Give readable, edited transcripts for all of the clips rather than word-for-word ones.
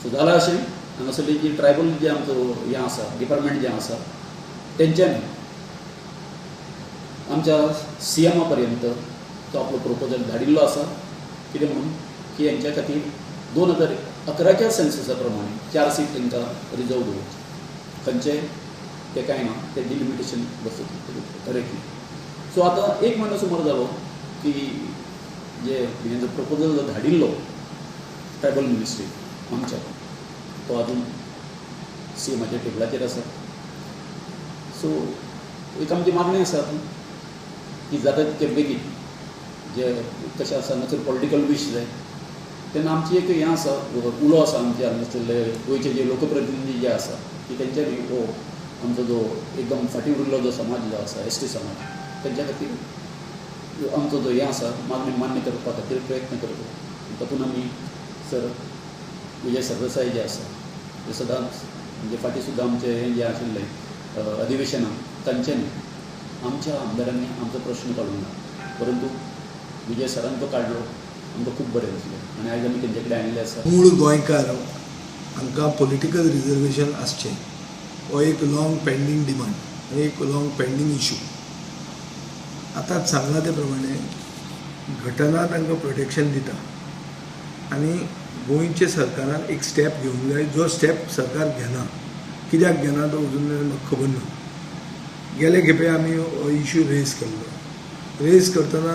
So जालां अशें, हांगासरली जी ट्रायबल जे आमचो हें आसा, डिपार्टमेंट जें आसा, तेंच्यांनी आमच्या सीएमा पर्यंत तो आपलो प्रोपोजल धाडिल्लो आसा. कितें म्हणून की हेंच्या खातीर 2011च्या सेन्ससा प्रमाणे 4 सीट तांकां रिजर्व दवरचे. खंयचे ते कांय ना, ते डिलिमिटेशन बसतले करेक्टली. सो आतां एक म्हयनो सुमार जालो की जे हेंचो प्रपोजल जो धाडिल्लो ट्रायबल मिनिस्ट्री आमच्या, तो अजून सीएमाच्या टेबलाचेर आसा. सो एक आमची मागणी आसा की जाता तितके बेगीन जे कशें आसा, हांगासर पॉलिटिकल वीश जाय तेन्ना आमची एक हें आसा, उलो आसा आमचे हांगासरले गोंयचे जे लोकप्रतिनिधी जे आसा की तेंच्यांनी हो आमचो जो एकदम फाटीं उरिल्लो जो समाज जो आसा, एसटी समाज, तेंच्या खातीर आमचो जो हें आसा मागणी मान्य करपा खातीर प्रयत्न करता. तातूंत आमी सर विजय सरदेसाय जे आसा ते सदांच म्हणजे फाटीं सुद्दां आमचें हें जें आशिल्लें अधिवेशनाक, तांच्यांनी आमच्या आमदारांनी आमचो प्रश्न काडूंक ना, परंतु विजय सरान तो काडलो, आमकां खूब बरें दिसलें आनी आयज आमी तेंचे कडेन आयिल्ले आसा. मूळ गोंयकार हांकां पॉलिटिकल रिजर्वेशन आसचें हो एक लाँग पेंडींग डिमांड आनी एक लाँग पेंडींग इशू. आतांच सांगलां ते प्रमाणे घटना तांकां प्रोटेक्शन दिता आनी गोंयच्या सरकारान एक स्टेप घेवंक जाय, जो स्टेप सरकार घेना. कित्याक घेना तो अजून मेरेन म्हाका खबर ना. गेले खेपे आमी हो इशू रेज केल्लो. रेज करतना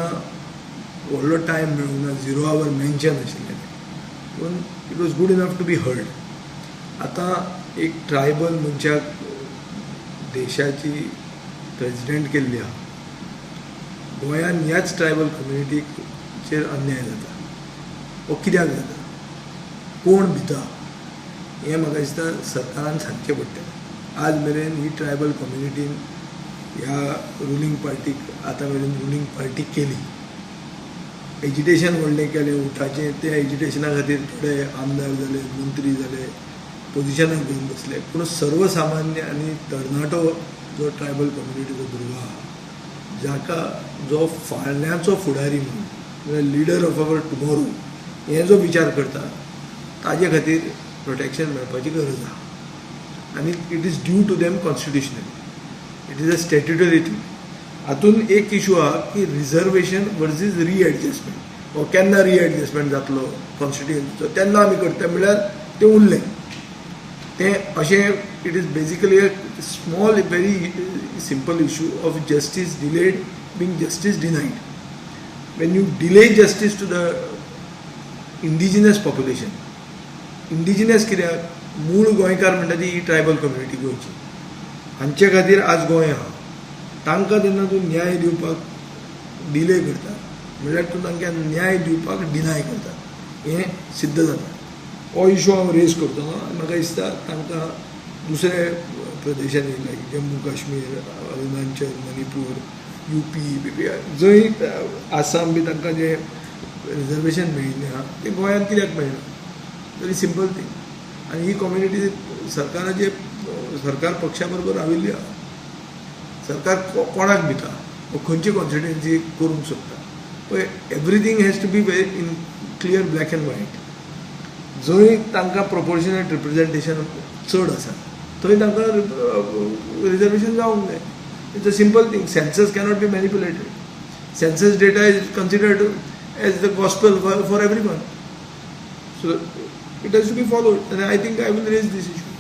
व्हडलो टायम मेळूंक ना, झिरो our mention आशिल्लें, पूण it was good enough to be heard. आतां एक ट्रायबल मनशाक देशाची प्रेजिडेंट केल्ली आहा, गोंयान ह्याच ट्रायबल कम्युनिटीचेर अन्याय जाता. हो कित्याक जाता, कोण भिता, हें म्हाका दिसता सरकारान सांगचें पडटलें. आज मेरेन ही ट्रायबल कम्युनिटीन ह्या रुलींग पार्टीक आतां मेरेन रुलींग पार्टी केली, एजिटेशन व्हडलें केलें उठाचें, त्या एजिटेशना खातीर थोडे आमदार जाले, मंत्री जाले, पोजिशनाक घेवन बसले. पूण सर्वसामान्य आनी तरणाटो जो ट्रायबल कम्युनिटीचो भुरगो आहा, जाका जो फाल्यांचो फुडारी म्हणून, म्हळ्यार लिडर ऑफ our tomorrow, हे जो विचार करता ताजे खातीर प्रोटेक्शन मेळपाची गरज आहा. आनी it is due to them constitutionally, it is a statutory thing. हातून एक इशू आहा की रिजर्वेशन वर्सीस रिएडजस्टमेंट. हो केन्ना रिएडजस्टमेंट जातलो कॉन्स्टिट्युएन्सीचो तेन्ना आमी करता म्हळ्यार तें उरलें तें अशें. It is basically a small very simple issue of justice delayed being justice denied. When you delay justice to the indigenous population, indigenous कित्याक, मूळ गोंयकार म्हणटा ती ही ट्रायबल कम्युनिटी गोंयची, हांचे खातीर आज गोंय आहा. तांकां जेन्ना तूं न्याय दिवपाक डिले करता म्हणल्यार तूं तांकां न्याय दिवपाक डिनाय करता, हें सिद्ध जाता. हो इशू हांव रेज करतलो. म्हाका दिसता तांकां दुसरे प्रदेशांनी लायक जम्मू काश्मीर, अरुणाचल, मणिपूर, युपी बी जंय आसाम बी तांकां जें रिजर्वेशन मेळिल्लें आहा तें गोंयांत कित्याक मेळना? Very simple thing. आनी ही कम्युनिटी सरकाराचे सरकार पक्षा बरोबर राविल्ली आहा. सरकार कोणाक भिता, खंयची कॉन्स्टिट्युएन्सी करूंक सोदता पळय, everything has to be very in clear black and white. जंय तांकां प्रोपोर्शनेट रिप्रेजेंटेशन चड आसा थंय तांकां रिजर्वेशन जावंक जाय. It's a simple thing. Census cannot be manipulated. Census data is considered as the gospel for everyone, so it has to be followed. And I think I will raise this issue.